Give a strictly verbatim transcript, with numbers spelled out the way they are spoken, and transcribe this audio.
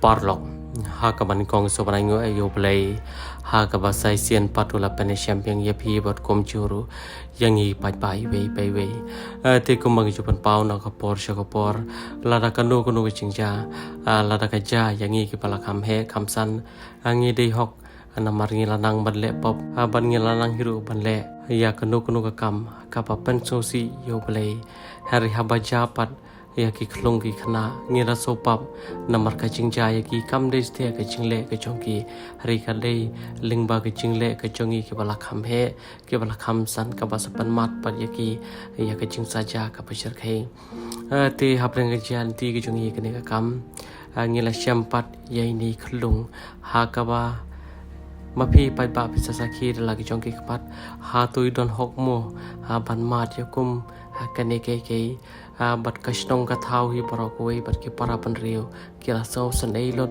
Paralok, ha kaba nyngkong sngewbha ban ai nguh ïa U Blei ha kaba sa shisien pat u la pynïashem biang ïa phi bad kumjuh ruh ïa ngi paidbah iwei pa iwei. Eh, te kumba ngi ju pynpaw na ka por sha ka por, lada kano kano ka jingjia, ah, lada ka jia ïa ngi kiba la kham heh kham san, ah, ngi dei hok, namar ngi la nang ban leh pop, ah, bad ngi la nang hi ruh ban leh ïa kano kano ka kam kaba pynsngewsih ïa U Blei. Hynrei haba jia pat ïa ki khyllung ki khynnah, ngi la sngewpap namar ka jingjia ïa ki kam dei satia ka jingleh ka jong ki, hynrei ka dei lyngba ka jingleh ka jong ngi kiba la kham heh, kiba la kham san, kaba sa pynmad pat ïa ki ïa ka jingsajia kaba shyrkhei. Eh, te hapdeng ka jia lynti ka jong ngi kane ka kam, eh, ngi la shem pat ïa ine i khyllung, ha kaba ma phi paidbah phi sa sakhi da la ki jong ki khmat. Hato i don hok mo, ha, ban mad ïa kum, ha, kane kaei kaei, ha, bad ka shnong ka thaw hi baroh kawei bad ki para bynriew ki la sngewsynei lut